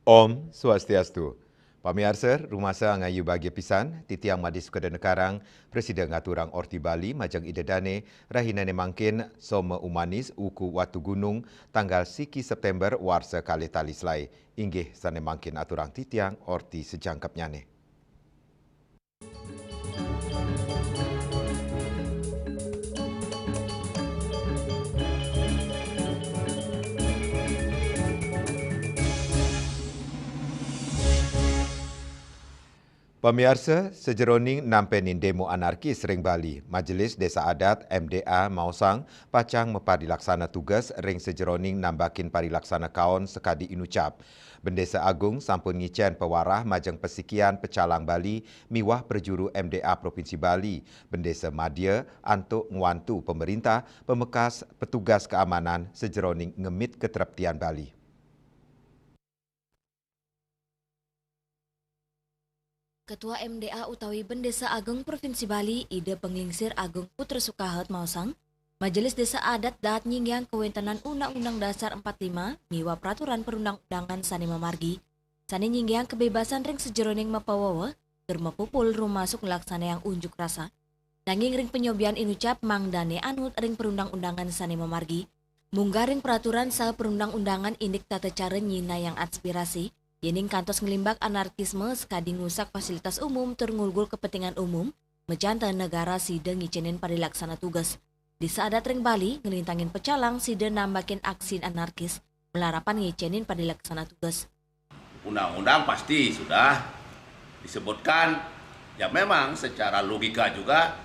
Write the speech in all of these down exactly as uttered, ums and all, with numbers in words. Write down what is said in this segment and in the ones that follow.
Om Swastiastu. Pamiarsa, rumasa ngayu bagia pisan, titiang Made Sukadana Karang, prasida ngaturang orti Bali majeng Ida Dane, rahinane mangkin, Soma Umanis, wuku Watugunung, tanggal siki September, warsa kalih tali selae. Inggih sane mangkin aturang titiang orti sajangkepnyane. Pamiarsa, sajeroning nampenin demo anarkis ring Bali, Majelis Desa Adat M D A maosang pacang maparilaksana tugas ring sajeroning nambakin parilaksana kaon sakadi inucap. Bendesa Agung sampun ngicen pawarah majeng pasikian pecalang Bali miwah prajuru M D A Provinsi Bali, Bendesa Madya, antuk ngwantu pamerintah pamekas petugas keamanan sajeroning ngemit katreptian Bali. Ketua M D A utawi Bendesa Agung Provinsi Bali, Ida Panglingsir Agung Putra Sukahet maosang, Majelis Desa Adat daat nyinggihang kawentenan Undang-Undang Dasar empat lima miwah peraturan perundang-undangan sane mamargi, sane nyinggihang kebebasan ring sajeroning mapawewe tur mapupul rumasuk nglaksanayang unjuk rasa. Nanging ring panyobian inucap mangdane anut ring perundang-undangan sane mamargi, munggah ring peraturan saha perundang-undangan indik tata cara nyinayang aspirasi, yening kantos nglimbak anarkisme sakadi ngusak fasilitas umum tur ngulgul kepentingan umum, majanten negara sida ngicenin parilaksana tugas. Desa Adat ring Bali nglintangin pecalang sida nambakin aksi anarkis, malarapan ngicenin parilaksana tugas. Undang-undang pasti sudah disebutkan, ya memang secara logika juga,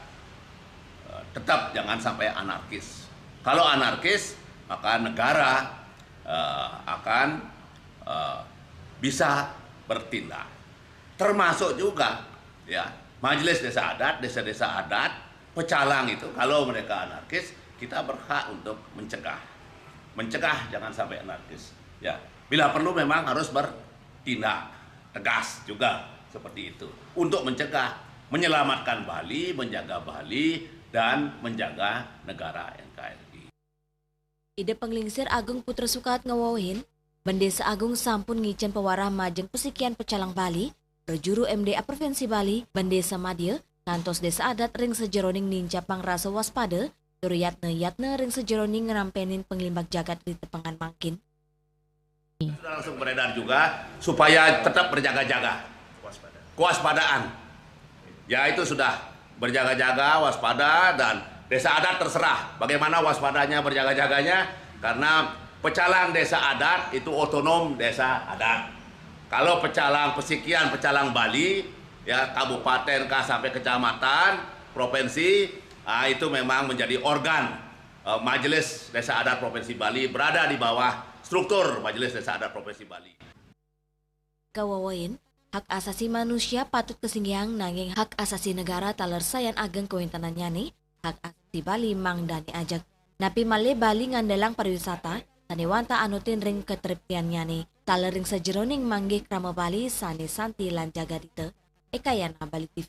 eh, tetap jangan sampai anarkis. Kalau anarkis, maka negara, eh, akan, eh, bisa bertindak. Termasuk juga, ya, Majelis Desa Adat, desa-desa adat, pecalang itu, kalau mereka anarkis, kita berhak untuk mencegah. Mencegah jangan sampai anarkis. Ya, bila perlu memang harus bertindak tegas juga seperti itu untuk mencegah, menyelamatkan Bali, menjaga Bali, dan menjaga negara N K R I. Ida Panglingsir Agung Putra Sukahet ngawewehin, Bendesa Agung sampun ngicen pawarah majeng pasikian pecalang Bali, prajuru M D A Provinsi Bali, Bendesa Madya, kantos desa adat ring sajeroning nincapang rasa waspada, tur yatna-yatna ring sajeroning ngrampenin panglimbak jagat ritepengan mangkin. Sudah langsung beredar juga supaya tetap berjaga-jaga. Kewaspadaan. Ya, itu sudah berjaga-jaga, waspada, dan desa adat terserah bagaimana waspadanya, berjaga-jaganya, karena pecalang desa adat itu otonom desa adat. Kalau pecalang, pesikian pecalang Bali, ya, kabupaten kah sampai kecamatan, provinsi, ah, itu memang menjadi organ, eh, Majelis Desa Adat Provinsi Bali, berada di bawah struktur Majelis Desa Adat Provinsi Bali. Kawewehin, hak asasi manusia patut kasinggihang, nanging hak asasi negara taler sayan ageng kawentenannyane, hak asasi Bali mangdane ajeg. Napi malih Bali ngandelang pariwisata sane wantah anutin ring katreptiannyane, taler ring sajeroning manggih krama Bali sane santi lan jagadita. Eka Yana, Bali T V.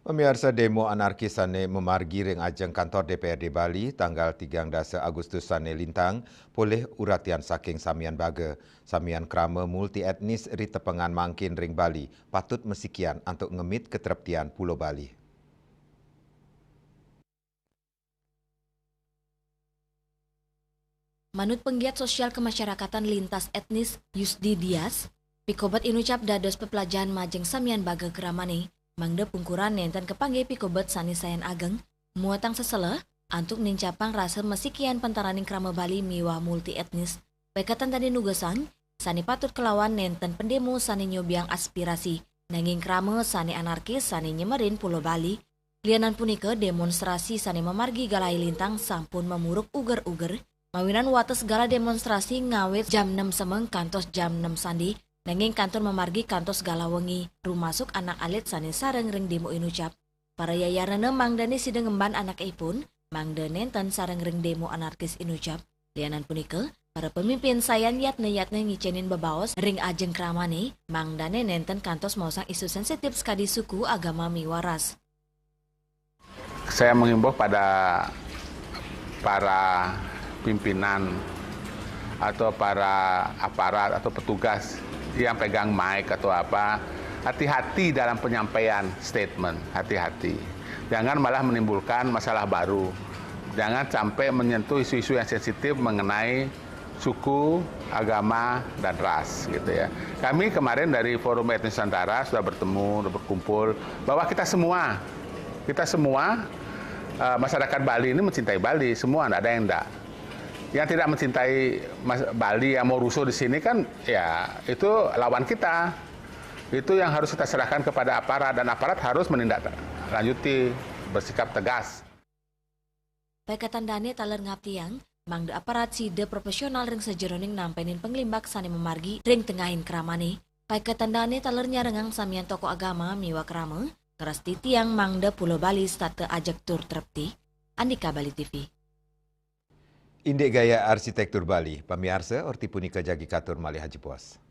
Pamiarsa, demo anarkis sane mamargi ring ajeng kantor D P R D Bali tanggal tigang dasa Agustus sane lintang polih uratian saking samian baga. Samian krama multietnis ritepengan mangkin ring Bali patut masikian antuk ngemit katreptian Pulo Bali. Manut penggiat sosial kemasyarakatan lintas etnis Yusdi Dias, pikobet inucap dados peplajahan majeng samian baga kramane, mangda pungkuran nenten kapanggih pikobet sane sayan ageng, muatang sesela, antuk nincapang rasa masikian pantaraning krama Bali miwah multietnis. Paiketan dane nugasang, sane patut kalawan nenten pendemo sane nyobiang aspirasi, nanging krama sane anarkis sane nyemerin Pulo Bali. Lianan punika, demonstrasi sane mamargi galahé lintang sampun mamuruk uger-uger, mawinan wates galah demonstrasi ngawit jam enem semeng kantos jam enem sandé, nanging kantun mamargi kantos galah wengi, rumasuk anak alit sane sareng ring demo inucap. Para yayanana mangdane sida ngemban anakipun, mangda nenten sareng ring demo anarkis inucap. Lianan punika, para pemimpin sayan yatne-yatne ngicenin bebaos ring ajeng kramane, mangdane nenten kantos maosang isu sensitif sakadi suku, agama, miwah ras. Saya mengimbau pada para pimpinan atau para aparat atau petugas yang pegang mic atau apa, hati-hati dalam penyampaian statement, hati-hati. Jangan malah menimbulkan masalah baru. Jangan sampai menyentuh isu-isu yang sensitif mengenai suku, agama, dan ras gitu ya. Kami kemarin dari Forum Etnis Nusantara sudah bertemu, sudah berkumpul, bahwa kita semua, kita semua eh, masyarakat Bali ini mencintai Bali, semua, tidak ada yang tidak. Yang tidak mencintai Bali, yang mau rusuh di sini kan, ya itu lawan kita. Itu yang harus kita serahkan kepada aparat, dan aparat harus menindaklanjuti, bersikap tegas. Paikatan dané taler ngaptiang, mangda aparat sida profesional ring sajeroning nampenin panglimbak sané mamargi ring tengahing kramane. Paikatan dané taler nyarengang samian tokoh agama miwah krama, ngrastiti tiang mangda Pulo Bali setata ajeg tur trepti. Andika Bali T V. Indik gaya arsitektur Bali, pamiarsa, orti punika jagi katur malih ajebos.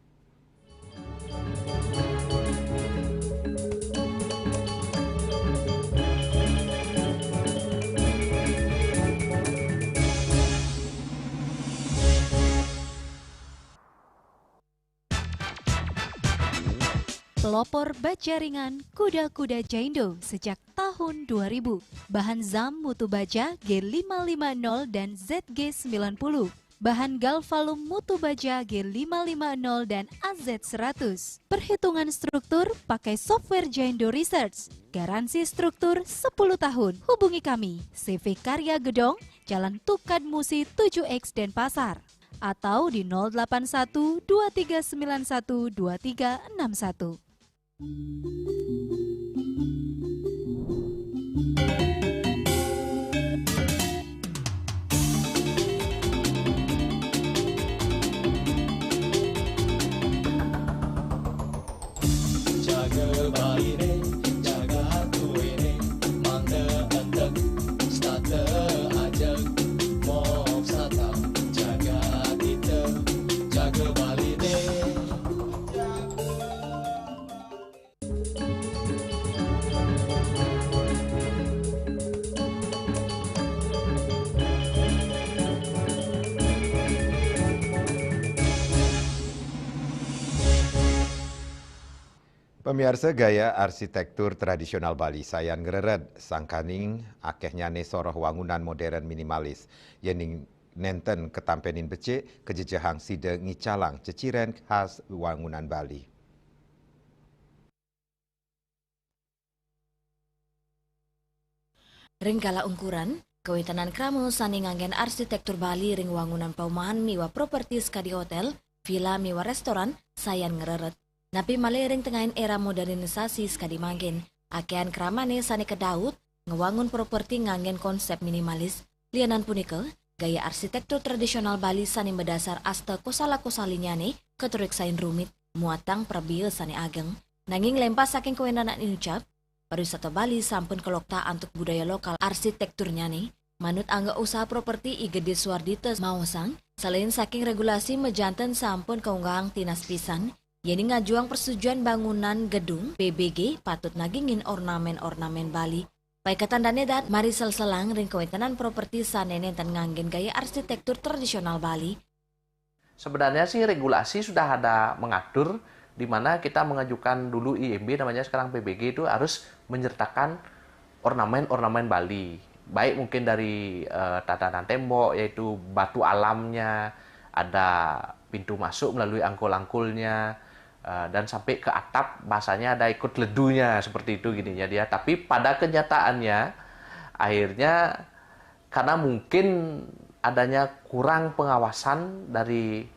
Pelopor baja ringan kuda-kuda Jaindo sejak tahun dua ribu. Bahan zam mutu baja G lima lima nol dan Z G sembilan puluh. Bahan Galvalum mutu baja G lima lima nol dan A Z seratus. Perhitungan struktur pakai software Jaindo Research. Garansi struktur sepuluh tahun. Hubungi kami, C V Karya Gedong, Jalan Tukad Musi tujuh X Denpasar, atau di nol delapan satu dua tiga sembilan satu dua tiga enam satu. Pamiarsa, gaya arsitektur tradisional Bali sayan ngrered, sangkaning akehnyané soroh wangunan modern minimalis. Yéning nénten katampenin becik, kajejehang sida ngicalang ceciren khas wangunan Bali. Ring kala ungkuran, kawéntenan krama sané nganggén arsitektur Bali ring wangunan paumahan miwah properti sakadi hotél, vila miwah réstoran sayan ngrered. Napi malih ring tengahing éra modernisasi sakadi mangkin, akéhan kramané sané kadaut ngwangun properti nganggén konsép minimalis. Lianan punika, gaya arsitektur tradisional Bali sané madasar asta kosala-kosalinyané katureksain rumit, muatang prabéa sané ageng. Nanging lémpas saking kawéntenan inucap, pariwisata Bali sampun kalokta antuk budaya lokal arsitekturnyane. Manut angga usaha properti I Gedé Suwardita maosang, salain saking regulasi majanten sampun kaunggahang tinas pisan, yéning ngajuang persetujuan bangunan gedung P B G patut nagingin ornamen-ornamen Bali. Paiketan dane dat mari selselang ring kawentenan properti sane nenten nganggen gaya arsitektur tradisional Bali. Sebenarnya sih regulasi sudah ada mengatur di mana kita mengajukan dulu I M B, namanya sekarang P B G, itu harus menyertakan ornamen-ornamen Bali. Baik mungkin dari eh, tatanan tembok, yaitu batu alamnya, ada pintu masuk melalui angkul-angkulnya, eh, dan sampai ke atap, bahasanya ada ikut ledunya seperti itu gininya dia. Tapi pada kenyataannya akhirnya karena mungkin adanya kurang pengawasan dari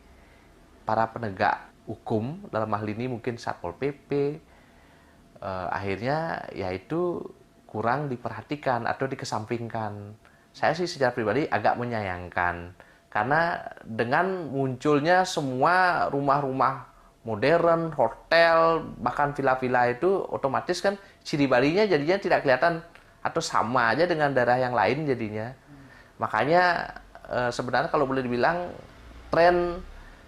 para penegak hukum, dalam hal ini mungkin Satpol P P, eh, akhirnya yaitu kurang diperhatikan atau dikesampingkan. Saya sih secara pribadi agak menyayangkan karena dengan munculnya semua rumah-rumah modern, hotel, bahkan villa-villa itu otomatis kan ciri Balinya jadinya tidak kelihatan atau sama aja dengan daerah yang lain jadinya. Makanya eh, sebenarnya kalau boleh dibilang tren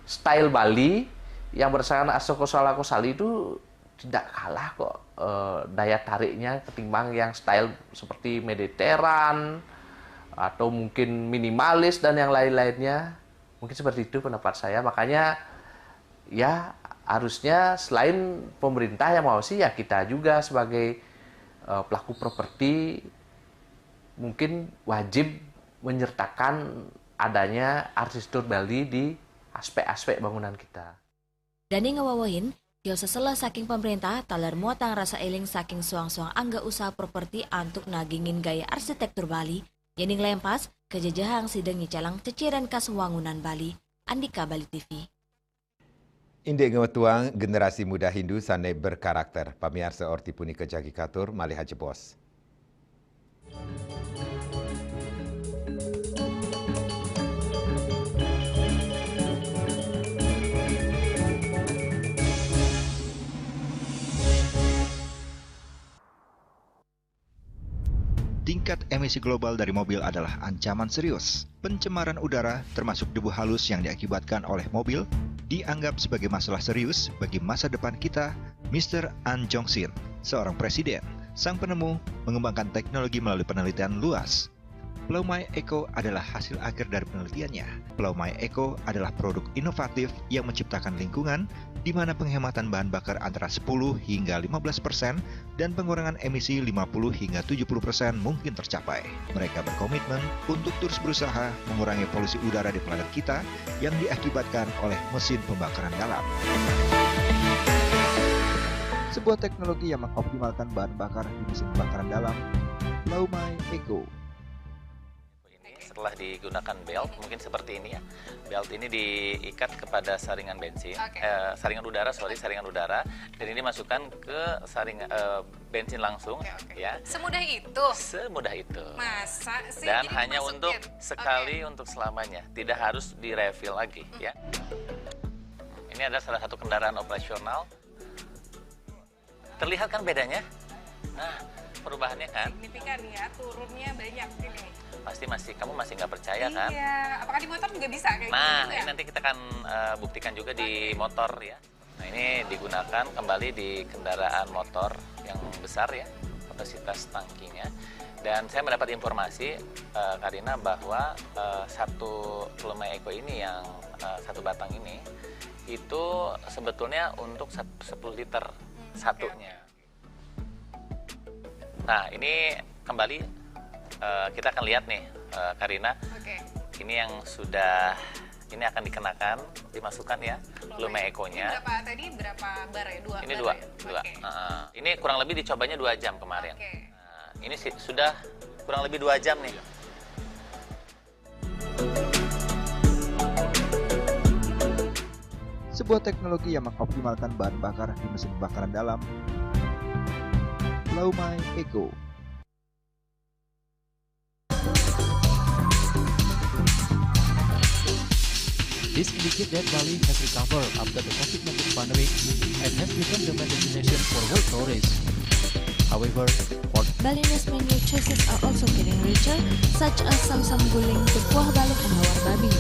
style Bali yang berdasarkan Asoko Salako Sali itu tidak kalah kok eh, daya tariknya ketimbang yang style seperti Mediteran atau mungkin minimalis dan yang lain-lainnya. Mungkin seperti itu pendapat saya. Makanya ya harusnya selain pemerintah yang mengawasi, ya kita juga sebagai eh, pelaku properti mungkin wajib menyertakan adanya arsitektur Bali di aspek-aspek bangunan kita. Dane ngawewehin, tio sesela saking pemerintah taler muatang rasa eling saking suang-suang angga usaha properti antuk nagingin gaya arsitektur Bali, yening lempas kejejehang sideng nyicalang ceciren kas wangunan Bali. Andika, Bali T V. Indik ngewetuang generasi muda Hindu sane berkarakter. Pamiarsa, orti punika jagi katur malih ajebos. Tingkat emisi global dari mobil adalah ancaman serius. Pencemaran udara, termasuk debu halus yang diakibatkan oleh mobil, dianggap sebagai masalah serius bagi masa depan kita. Mister An Jong Sin, seorang presiden, sang penemu, mengembangkan teknologi melalui penelitian luas. Blaumai Eco adalah hasil akhir dari penelitiannya. Blaumai Eco adalah produk inovatif yang menciptakan lingkungan di mana penghematan bahan bakar antara sepuluh hingga lima belas persen dan pengurangan emisi lima puluh hingga tujuh puluh persen mungkin tercapai. Mereka berkomitmen untuk terus berusaha mengurangi polusi udara di planet kita yang diakibatkan oleh mesin pembakaran dalam. Sebuah teknologi yang mengoptimalkan bahan bakar di mesin pembakaran dalam, Blaumai Eco. Setelah digunakan belt, mungkin seperti ini ya. Belt ini diikat kepada saringan bensin, okay. eh, saringan udara, sorry, saringan udara. Dan ini masukkan ke saringan eh, bensin langsung, okay, okay. ya. Semudah itu. Semudah itu. Masa sih? Dan hanya dimasukin. Untuk sekali okay. untuk selamanya, tidak harus di-refill lagi, hmm. ya. Ini adalah salah satu kendaraan operasional. Terlihat kan bedanya? Nah, perubahannya kan? Signifikan ya, turunnya banyak ini. Pasti masih, kamu masih nggak percaya kan? Iya, apakah di motor juga bisa kayak nah, gitu? Nah, ini nanti kita akan uh, buktikan juga di motor ya. Nah, ini digunakan kembali di kendaraan motor yang besar ya, kapasitas tangkinya. Dan saya mendapat informasi uh, Karina bahwa uh, satu Blaumai Eco ini yang uh, satu batang ini itu sebetulnya untuk sepuluh liter hmm, satunya. Okay. Nah, ini kembali uh, kita akan lihat nih uh, Karina. Okay. Ini yang sudah ini akan dikenakan, dimasukkan ya, Blaumai Eco-nya. Ini berapa tadi? Berapa bar ya? Dua. Ini dua, ya? Dua. Okay. Uh, ini kurang lebih dicobanya dua jam kemarin. Okay. Nah, ini sudah kurang lebih dua jam nih. Sebuah teknologi yang mengoptimalkan bahan bakar di mesin pembakaran dalam. Blaumai Eco. This indicates that Bali has recovered after the COVID nineteen pandemic and has become the main destination for world tourists. However, for Balinese menu choices are also getting richer, such as samsam guling, tukuah baluk, and lawar babi.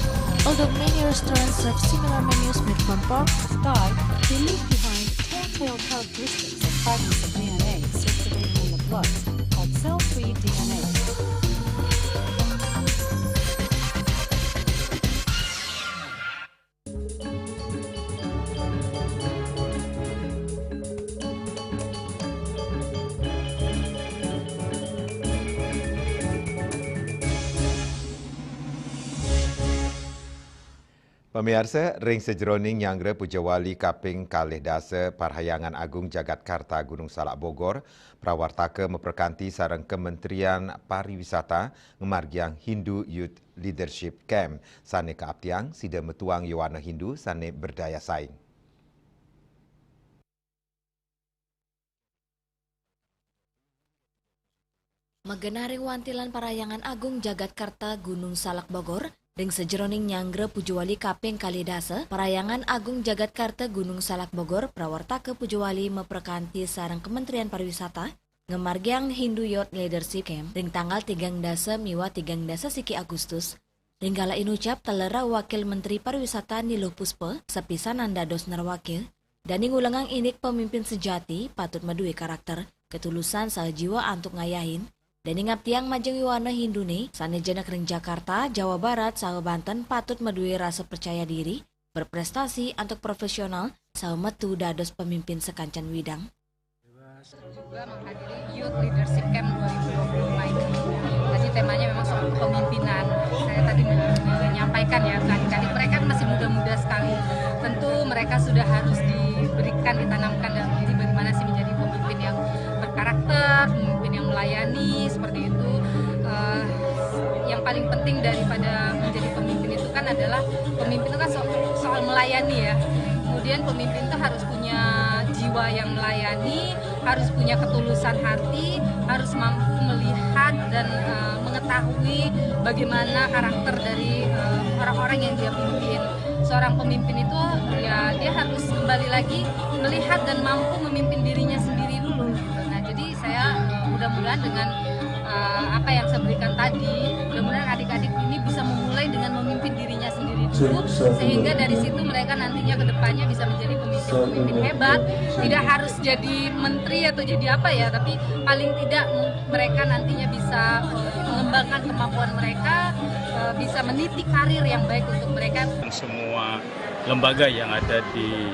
Although many restaurants serve similar menus made from pork, Sky, they leave behind telltale characteristics of fragments of D N A circulating in the blood called cell-free D N A. Pamiarsa, ring sajeroning nyanggra pujawali kaping kalih dasa Parhyangan Agung Jagat Karta Gunung Salak Bogor, prawartaka maprakanti sareng Kementerian Pariwisata ngamargiang Hindu Youth Leadership Camp sane kaaptiang sida metuang yowana Hindu sane berdaya saing. Magenah ring wantilan Parhyangan Agung Jagat Karta Gunung Salak Bogor, ring sajeroning nyanggra pujawali kaping kalih dasa Parhyangan Agung Jagat Karta Gunung Salak Bogor, prawartaka pujawali maprakanti sareng Kementerian Pariwisata ngamargiang Hindu Youth Leadership Camp ring tanggal tigang dasa miwah tigang dasa siki Agustus. Ring kala inucap taler rauh Wakil Menteri Pariwisata Ni Luh Puspa, sapisanan dados narwakil, dane ngulengang indik pemimpin sejati patut madue karakter, ketulusan saha jiwa antuk ngayahin, Deni ngabtiang majeng yowana Hindune, sane jenek ring Jakarta, Jawa Barat, saha Banten patut maduwe rasa percaya diri, berprestasi antuk profesional, saha metu dados pemimpin sakancan widang. Juga menghadiri Youth Leadership Camp dua ribu dua puluh lima ini. Tadi temanya memang soal kepemimpinan. Saya tadi men-, menyampaikan ya, ke adik-adik mereka kan masih muda-muda sekali. Tentu mereka sudah harus diberikan, ditanamkan dalam diri bagaimana sih menjadi pemimpin yang berkarakter, pemimpin yang melayani, seperti itu. Eh, yang paling penting daripada menjadi pemimpin itu kan adalah pemimpin itu kan so-, soal melayani ya. Kemudian pemimpin itu harus punya jiwa yang melayani, harus punya ketulusan hati, harus mampu melihat dan, eh, mengetahui bagaimana karakter dari, eh, orang-orang yang dia pimpin. Seorang pemimpin itu ya dia harus kembali lagi melihat dan mampu memimpin dirinya sendiri dulu. Nah, jadi saya, eh, mudah-mudahan dengan, eh, apa yang saya berikan tadi, mudah-mudahan adik-adik ini bisa memulai dengan memimpin dirinya sendiri dulu, sehingga dari situ mereka nantinya ke depannya bisa menjadi pemimpin-pemimpin hebat. Tidak harus jadi menteri atau jadi apa ya, tapi paling tidak mereka nantinya bisa, eh, mengembangkan kemampuan mereka, eh, bisa meniti karir yang baik untuk mereka. Semua lembaga yang ada di,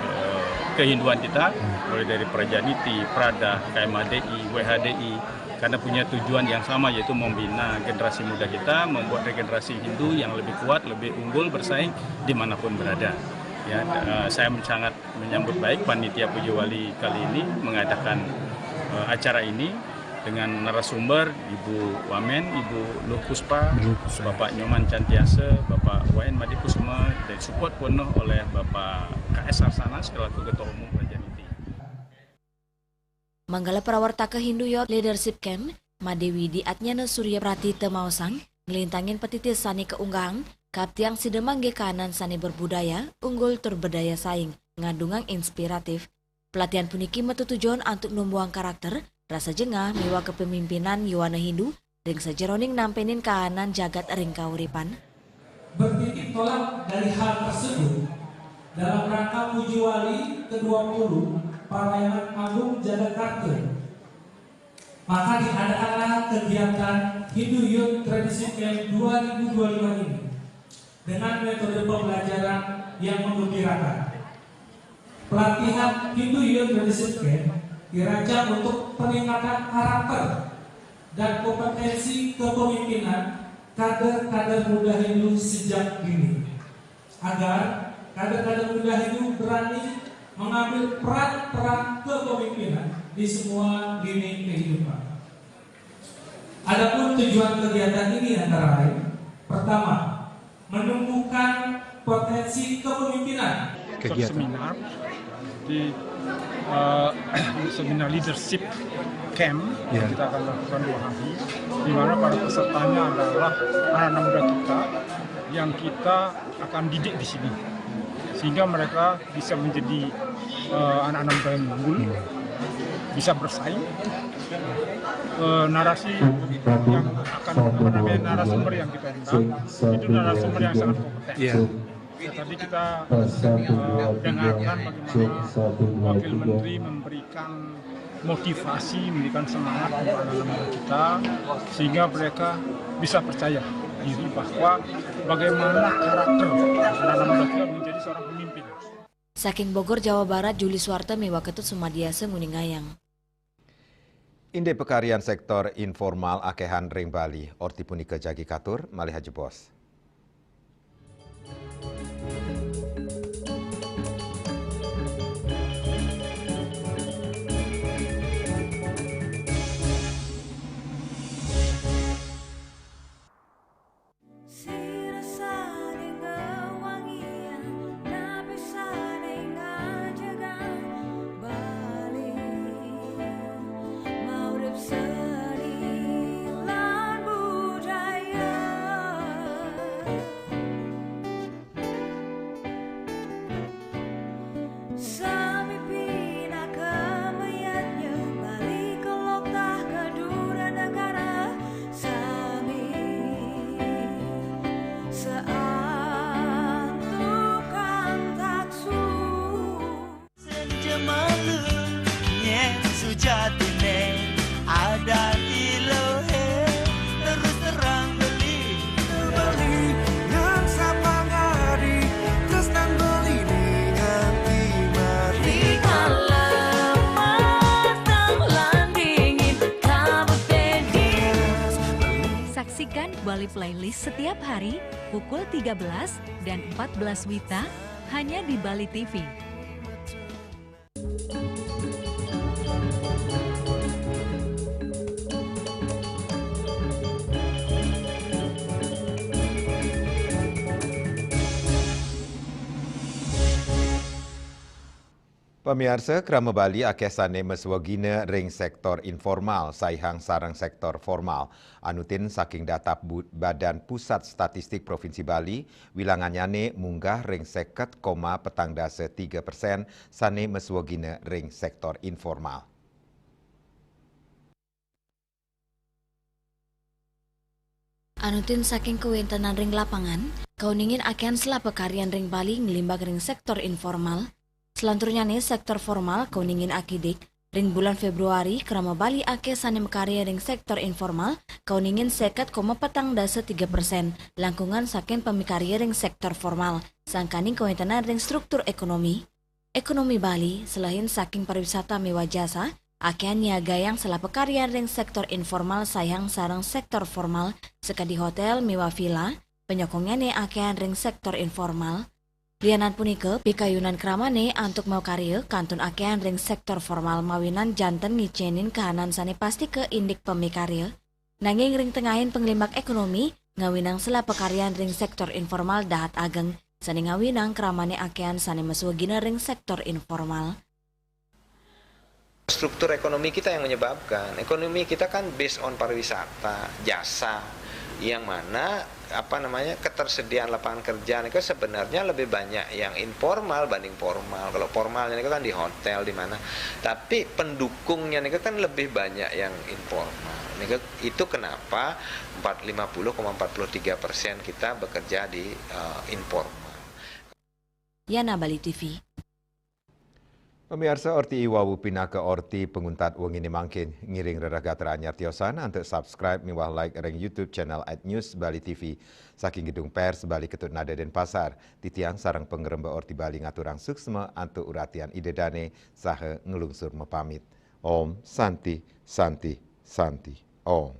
eh, kehinduan kita, mulai dari Prajaniti, Prada, K M H D I, W H D I, karena punya tujuan yang sama, yaitu membina generasi muda kita, membuat regenerasi Hindu yang lebih kuat, lebih unggul, bersaing dimanapun berada. Ya, eh, saya sangat menyambut baik panitia Puja Wali kali ini mengadakan, eh, acara ini dengan narasumber Ibu Wamen, Ibu Luh Puspa, Luh Puspa. Bapak Nyoman Cantiase, Bapak Wayan Madikusuma, dan support penuh oleh Bapak K S Sarsana selaku Ketua Umum Prajaniti. Manggala prawartaka Hindu Youth Leadership Camp, Made Widi Atnyana Surya Pratita maosang, nglintangin patitisan sane kaunggahang, kabtiang sida manggihin kahanan sane berbudaya, unggul tur berdaya saing, ngandungang inspiratif. Pelatihan puniki metu tujuan antuk numbuhang karakter, rasa jengah miwah kepemimpinan yowana Hindu ring sajeroning nampenin kahanan jagat ring kauripan. Bertitik tolak dari hal tersebut, dalam rangka Pujiwali kedua puluh Parahyangan Agung Jagakarta, maka diadakanlah kegiatan Hindu Youth Tradition Camp dua ribu dua puluh lima ini dengan metode pembelajaran yang menggembirakan. Pelatihan Hindu Youth Tradition Camp dirancang untuk peningkatan karakter dan kompetensi kepemimpinan kader-kader muda Hindu sejak dini, agar kader-kader muda Hindu berani mengambil peran-peran kepemimpinan di semua lini kehidupan. Adapun tujuan kegiatan ini antara lain, pertama, menumbuhkan potensi kepemimpinan. Kegiatan seminar di, eh, seminar leadership camp yang kita akan lakukan dua hari, di mana para pesertanya adalah anak-anak muda kita yang kita akan didik di sini, sehingga mereka bisa menjadi, eh, anak-anak muda yang unggul, bisa bersaing. Eh, narasi yang akan, apa namanya, narasumber yang kita undang itu narasumber yang sangat kompeten. Ya, tadi kita, eh, dengarkan bagaimana Wakil Menteri memberikan motivasi, memberikan semangat kepada anak-anak kita, sehingga mereka bisa percaya diri bahwa bagaimana karakter anak-anak muda kita menjadi seorang pemimpin. Saking Bogor, Jawa Barat, Juli Suwarta miwah Ketut Sumadiasa nguningayang. Indik pakaryan sektor informal akehan ring Bali, orti punika jagi katur, malih ajebos. Sami pinaka mayadnya, bali ka loktah ka dura negara, sami saantukan taksu. Senja malu, nyen sujatine, ada ilo. Bali Playlist setiap hari pukul tiga belas dan empat belas WITA hanya di Bali T V. Pamiarsa, krama Bali akeh sane maswagina ring sektor informal saihang sareng sektor formal. Anutin saking data Bu-, Badan Pusat Statistik Provinsi Bali, wilangannyane munggah ring seket koma petang dasa tiga persen sane maswagina ring sektor informal. Anutin saking kawentenan ring lapangan, kauningin akehan sela pakaryan ring Bali nglimbak ring sektor informal. Selanturnyane sektor formal kauningin akidik. Ring bulan Februari, krama Bali akeh sane makarya ring sektor informal kauningin seket koma petang dasa tiga persen, langkungan saking pamikarya ring sektor formal, sangkaning kawentenan ring struktur ekonomi. Ekonomi Bali, selehin saking pariwisata miwah jasa, akehan niagayang sela pakaryan ring sektor informal saihang sareng sektor formal, sakadi hotel miwah villa, panyokongnyane akehan ring sektor informal. Lianan punika, pikayunan kramane antuk makarya kantun akehan ring sektor formal mawinan janten ngicenin kahanan sane pastika indik pamikarya. Nanging ring tengahin panglimbak ekonomi, ngawinang sela pakaryan ring sektor informal dahat ageng, sane ngawinang kramane akehan sane maswagina ring sektor informal. Struktur ekonomi kita yang menyebabkan. Ekonomi kita kan based on pariwisata, jasa, yang mana, apa namanya, ketersediaan lapangan kerja itu sebenarnya lebih banyak yang informal banding formal. Kalau formalnya itu kan di hotel, di mana. Tapi pendukungnya itu kan lebih banyak yang informal. Itu, itu kenapa empat, lima puluh koma empat puluh tiga persen kita bekerja di, eh, informal. Yana, Bali T V. Pamiarsa, orti iwawu pinaka orti panguntat wengine mangkin. Ngiring rereh gatra anyar tiosan antuk subscribe miwah like ring YouTube channel at News Bali T V. Saking Gedung Pers Bali Ketut Nada Denpasar, titiang sareng pangremba Orti Bali ngaturang suksma antuk uratian Ida Dane saha nglungsur mapamit. Om Santi, Santi, Santi, Om.